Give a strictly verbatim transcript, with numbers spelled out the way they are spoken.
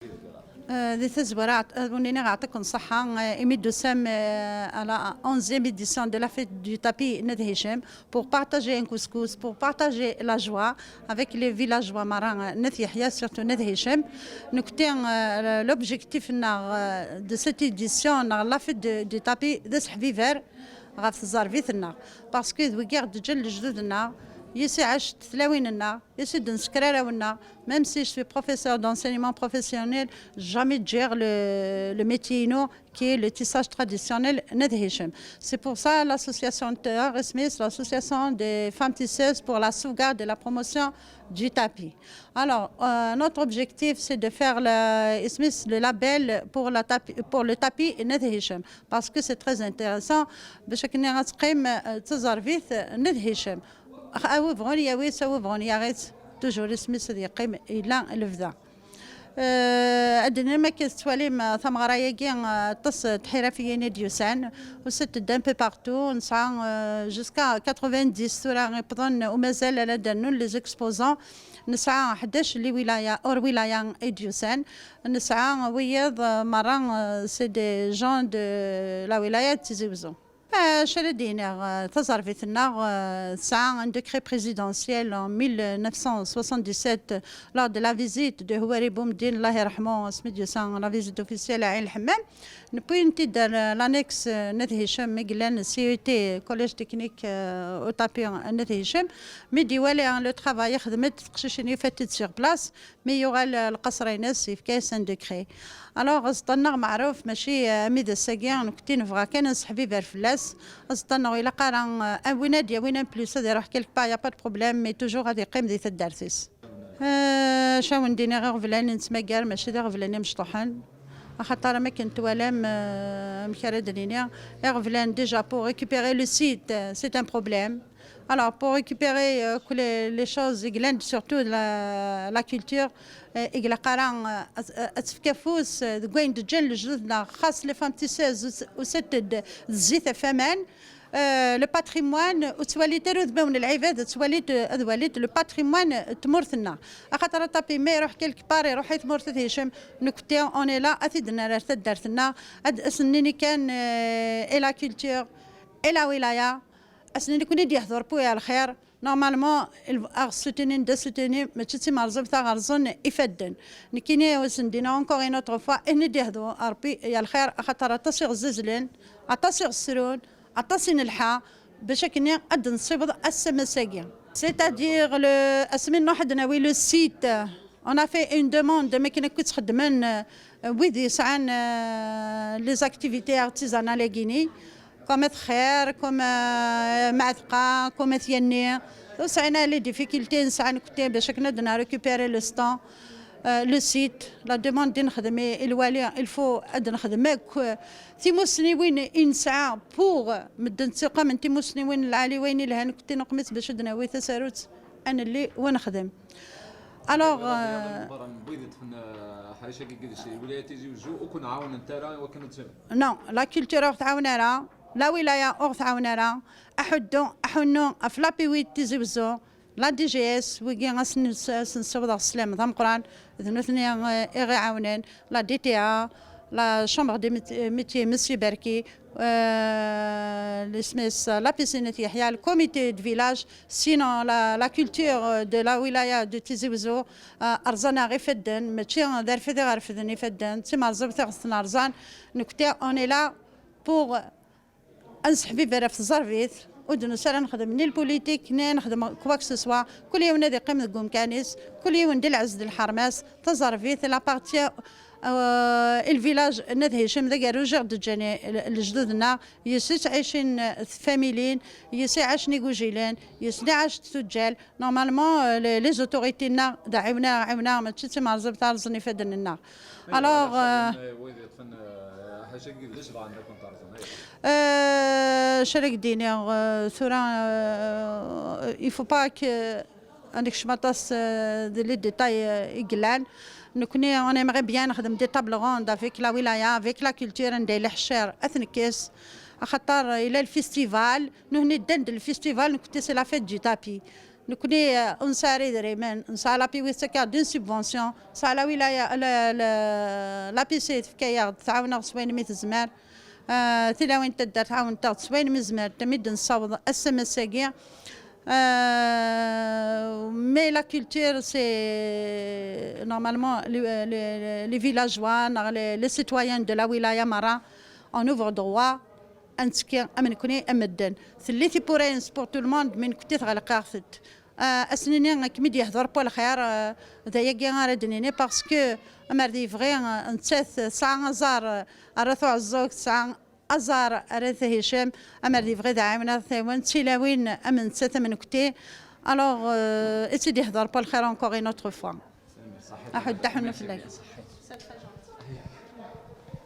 Di tazwara, ad wen-iniɣ yeɛṭiken ṣṣeḥḥa, imi d-tusam à la onzième édition de la fête du tapis n At Hicem, pour partager un couscous, pour partager la joie avec les villageois merra n At Yeḥya, surtout n At Hicem. Nekkni, l'objectif-nneɣ de cette édition, neɣ la fête du tapis, d aseḥbiber ɣef tẓerbit-nneɣ, parce que d wigi i ɣ-d-ǧǧan lejdud-nneɣ, yis i ɛacent tlawin-nneɣ, yis i d-nsekrar awal-nneɣ. Même si je suis professeur d'enseignement professionnel, jamais ǧǧiɣ le, le métier-inu, qui est le tissage traditionnel n At Hicem. C'est pour ça l'association n-, isem-is l'association des femmes tisseuses pour la sauvegarde et la promotion du tapis. Alors, euh, notre objectif, c'est de faire le, isem-is le label pour, la tapi-, pour le tapis n At Hicem, parce que c'est très intéressant. Bac akken ad teqqim, euh, d taẓerbit n At Hicem. A wi bɣun yawi-tt, a wi bɣun yaɣ-itt, toujours isem-is ad yeqqim, yella lebda. Euh, ad d-nini, akken tettwalim, euh, tameɣra-agi, euh, aṭas n tḥirafiyin i d-yusan, usan-d un peu partout, nesɛa, euh, jusqu'à quatre-vingt-dix tura iwwḍen, umazal ara d-rnun les exposants. Nesɛa ḥdac n lwilaya, ur wilaya i d-yusan. Nesɛa wiyiḍ, euh, merra, euh, c'est des gens de la wilaya de Tizi Ouzou. Acu ara d-iniɣ, euh, taẓerbit-nneɣ, euh, tesɛa un décret présidentiel en mille neuf cent soixante-dix-sept, lors de la visite de Houari Boumdine, Allah yerḥmu, asmi d-yusa la visite officielle à Ɛin Lḥemmam. Newwi-tent-id ar, euh, l'annexe, euh, n At Hicem, mi yellan C E T, Collège Technique, euh, au Tapis, n At Hicem. Mi d-iwala le travail, ixdem-d teqcicin, yufa-tent-id sur place, mi yuɣal, euh, lqaṣer-ines, yefka-yas un décret. Alors, aẓeṭṭa-nneɣ meɛruf, mačči, euh, armi d ass-agi, nekkni nebɣa kan ad nseḥbiber fell-as. Aẓeṭṭa-nneɣ ur ilaq ara, euh, win ad d-yawin un plus, ad iruḥ quelque part, y a pas de problème, mais toujours ad yeqqim di taddart-is. Euh, acu ara wen-d-iniɣ, iɣeblan i nettmagar mačči d iɣeblan imecṭuḥen, axaṭer am akken twalam, euh, amek ara d-nini, iɣeblan déjà pour récupérer le site, euh, c'est un problème. Alors, pour récupérer, euh, que les, les choses i yellan, surtout la, la culture, euh, i ilaq ara, euh, ad, ad tefk afus, euh, deg wayen d-ǧǧan lejdud-nneɣ, xas les femmes tisseuses, usan-d d zzit ɣef waman, euh, le patrimoine, ur ttwalit ara udmawen n lɛibad, ad ttwalit, ad walit le patrimoine n tmurt-nneɣ. Axaṭer aṭapi, ma iruḥ quelque part, iruḥ i tmurt At Hicem, nekkni, on est là, ad t-id-nerr ar taddart-nneɣ, ad as-nini kan, euh, et la culture, et la wilaya, ad as-nini nekkni ad d-yehdu Rebbi ɣer lxir. Normalement, il-, ad ɣ-ssutinin, d asutini, mačči d timerẓibt, ad ɣ-rẓen ifadden. Nekkini, ad asen-d-iniɣ encore une autre fois, ad d-yehdu Rebbi ɣer lxir, axaṭer aṭas i ɣ-zzazlen, aṭas i ɣ-srun, aṭas i nelḥa, bac akken ad d-nessiweḍ ass-a, ass-agi. C'est-à-dire, le, asmi nruḥ ad d-nawi le site, on a fait une demande, mi akken akk i ttxeddmen, euh, wid yesɛan, euh, les activités artisanales-agi-ni, comme At Xir, comme, euh, Mɛatqa, comme At Yanni. Ur sɛin ara les difficultés nesɛa nekkni bac akken ad n-récupérer le stand, euh, le site, la demande i nexdem i, i lwali, il faut ad nexdem akk, euh, timussniwin i nesɛa pour medden ttiqamen timussniwin n lɛali, wayen ilhan nekkni neqmis bac ad nawi tasarut ad nelli wa nexdem. Alors, euh, non, la culture ur ɣ-tɛawen ara, la wilaya ur ɣ-tɛawen ara, aḥuddu, aḥunnu, ɣef la P W Tizi Wezzu, la D G S, wigi ad sen-, ad sen-ssiwḍeɣ sslam d ameqqran, d nutni, euh, i ɣ-iɛawnen, la D T A, la Chambre des Mét-, Métiers, Monsieur Berki, euh, isem-is, la piscine At Yeḥya, le comité de village, sinon la, la culture de la wilaya de Tizi Wezzu, euh, rẓan-aɣ ifadden, mačči d arfad i ɣ-refden ifadden, d timerẓibt i ɣ-ten-rẓan. Nekkni, on est là pour ad nesseḥbiber ɣef tẓerbit, ur d-nusi ara nexdem ni lpulitik, ni nexdem quoi que ce soit. Kul yiwen ad iqqim deg umkan-is, kul yiwen di lɛezz d lḥerma-s. Taẓerbit, elle appartient, euh, i lvilaj n At Hicem, d agerruj i ɣ-d-ǧǧan l-, lejdud-nneɣ, yes i ttɛicin tfamilin, yes i ɛacen igujilen, yes i ɛacent tuǧǧal. Normalement, euh, les, les autorités-nneɣ d aɛiwneɣ, aɛiwneɣ, mačči d timerẓibt ara rẓen ifadden-nneɣ. Alors, euh, wid yeṭṭfen, euh, ḥaca n yidles bɣan ad kent-rẓen, aywa. Euh, acu ara k-d-iniɣ, euh, tura, euh, il faut pas que ad nekcem aṭas, euh, di les détails, euh, i yellan. Nekkni, on aimerait bien nexdem des tables rondes avec la wilaya, avec la culture, anda yella ḥcir, ad t-nekkes. Axaṭer, euh, yella le festival, nutni ddan-d le festival, nekkni c'est la fête du tapis. Nekkni, euh, ur nesɛi ara idrimen, nesɛa la P W C, tefka-aɣ-d une subvention, nesɛa la wilaya, la, la, la P C tefka-aɣ-d, tɛawen-aɣ s wayen mi tezmer. Euh, tilawin n taddart ɛawent-aɣ-d s wayen mi zemrent, mi d-nessaweḍ ass-, ass-agi. Euh, mais la culture, c'est normalement les, les, les villageois, neɣ les, les citoyens de la wilaya merra, on ouvre droit ad nettekki am nekkni am medden. Telli tiwwura-ines pour tout le monde, mais nekkni tɣelq-aɣ-tent. Euh, ad s-nini akken i d-yehder Paul Xir, euh, d ayagi ara d-nini, parce que amer d yebɣi, euh, nettat tesɛa aẓar, euh, ara tuɛeẓẓugt, tesɛa aẓar ara tehicem, amer d yebɣi d ɛiwen ara t-iɛiwen, d tilawin am nettat am nekkni. Alors, euh, i tt-id-yehder Paul Xir encore une autre fois. Aḥuddu aḥunnu fell-ak.